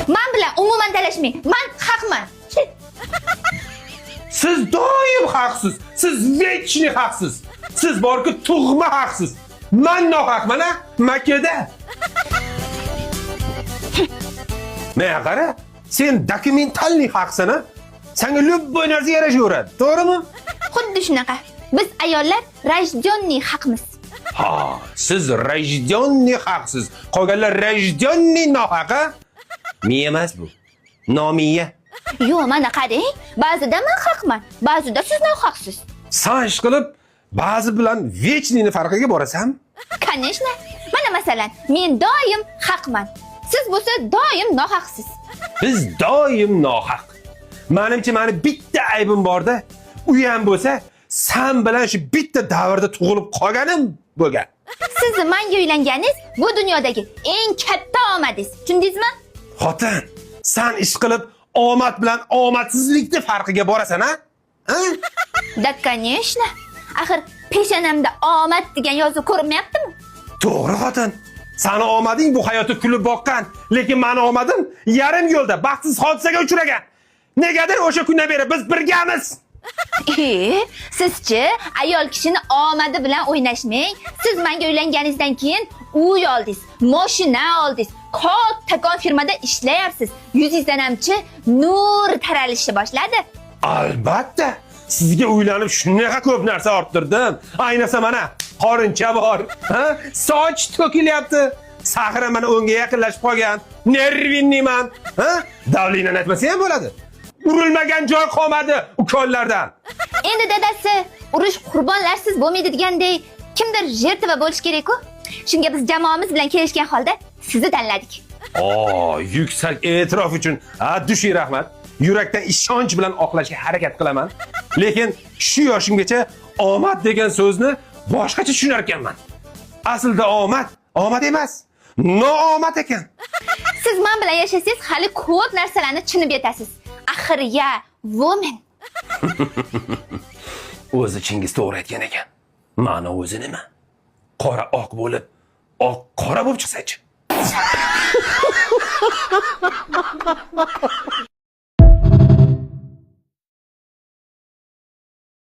Man bilan umuman talashmang. Man haqman. Siz doim haqsiz. Siz vechni haqsiz. Siz borku tug'ma haqsiz. Man nohaqman a? Makada. Menga qara, sen dokumentalniy haqsan a? Sanga любой narsa yarashaveradi, to'g'rimi? Xuddi shunaqa. Biz ayollar рожденный haqmiz. Ha, siz рожденный haqsiz. Qolganlar рожденный nohaq a? Miya emas bu. Nomiya. Yo'q, mana qarang. Ba'zida men haqman, ba'zida siz nohaqsiz. San ish qilib ba'zi bilan vechniyni farqiga borasan? Конечно. Mana masalan, men doim haqman. Siz bo'lsa doim nohaqsiz. Biz doim nohaq. Manimcha mani bitta aybim borda, u ham bo'lsa san bilan shu bitta davrda tug'ilib qolganim bo'lgan. Sizni menga uylanganingiz bu dunyodagi eng katta omadingiz. Tushundingizmi? Xotin, san ish qilib omad bilan omadsizlikni farqiga borasan a? Ha? Да, конечно. Axir peshonamda omad degan yozuv ko'rinmayaptimi? To'g'ri xotin. Sani omading bu hayotda kulib boqqan, lekin mani omadim yarim yo'lda baxtsiz hodisaga uchragan. Negadir o'sha kundan beri biz birgamiz. E, sizchi ayol kishini omadi bilan o'ynashmang. Siz menga uylanganingizdan keyin uy oldingiz, moshina oldingiz, kattakon firmada ishlayapsiz. Yuzingizdan hamchi nur taralishni boshladi. Albatta, sizga uylanib shunaqa ko'p narsa orttirdim. Ayniqsa mana qorincha bor, ha? Soch to'kilyapti. Sahra mana o'nga yaqinlashib qolgan. Nervinniman, ha? Davlinani aytmasa ham bo'ladi. Urilmagan joy qolmadi ukollardan. Endi dadasi, urush qurbonlarsiz bo'lmaydi degandek, kimdir жертва bo'lishi kerak-ku. Shunga biz jamoamiz bilan kelishgan holda sizni tanladik. O, yuksak e'tirof uchun от души rahmat. Yurakdan ishonch bilan oqlashga harakat qilaman. Lekin shu yoshimgacha omad degan so'zni boshqacha tushunar ekanman. Aslida omad omad emas, noomad ekan. Siz men bilan yashasangiz hali ko'p narsalarni tushunib yetasiz. Axir я woman. O'zi Chingiz to'g'ri aytgan ekan. Ma'no o'zi nima? Qora oq bo'lib, oq qora bo'lib chiqsa-chi?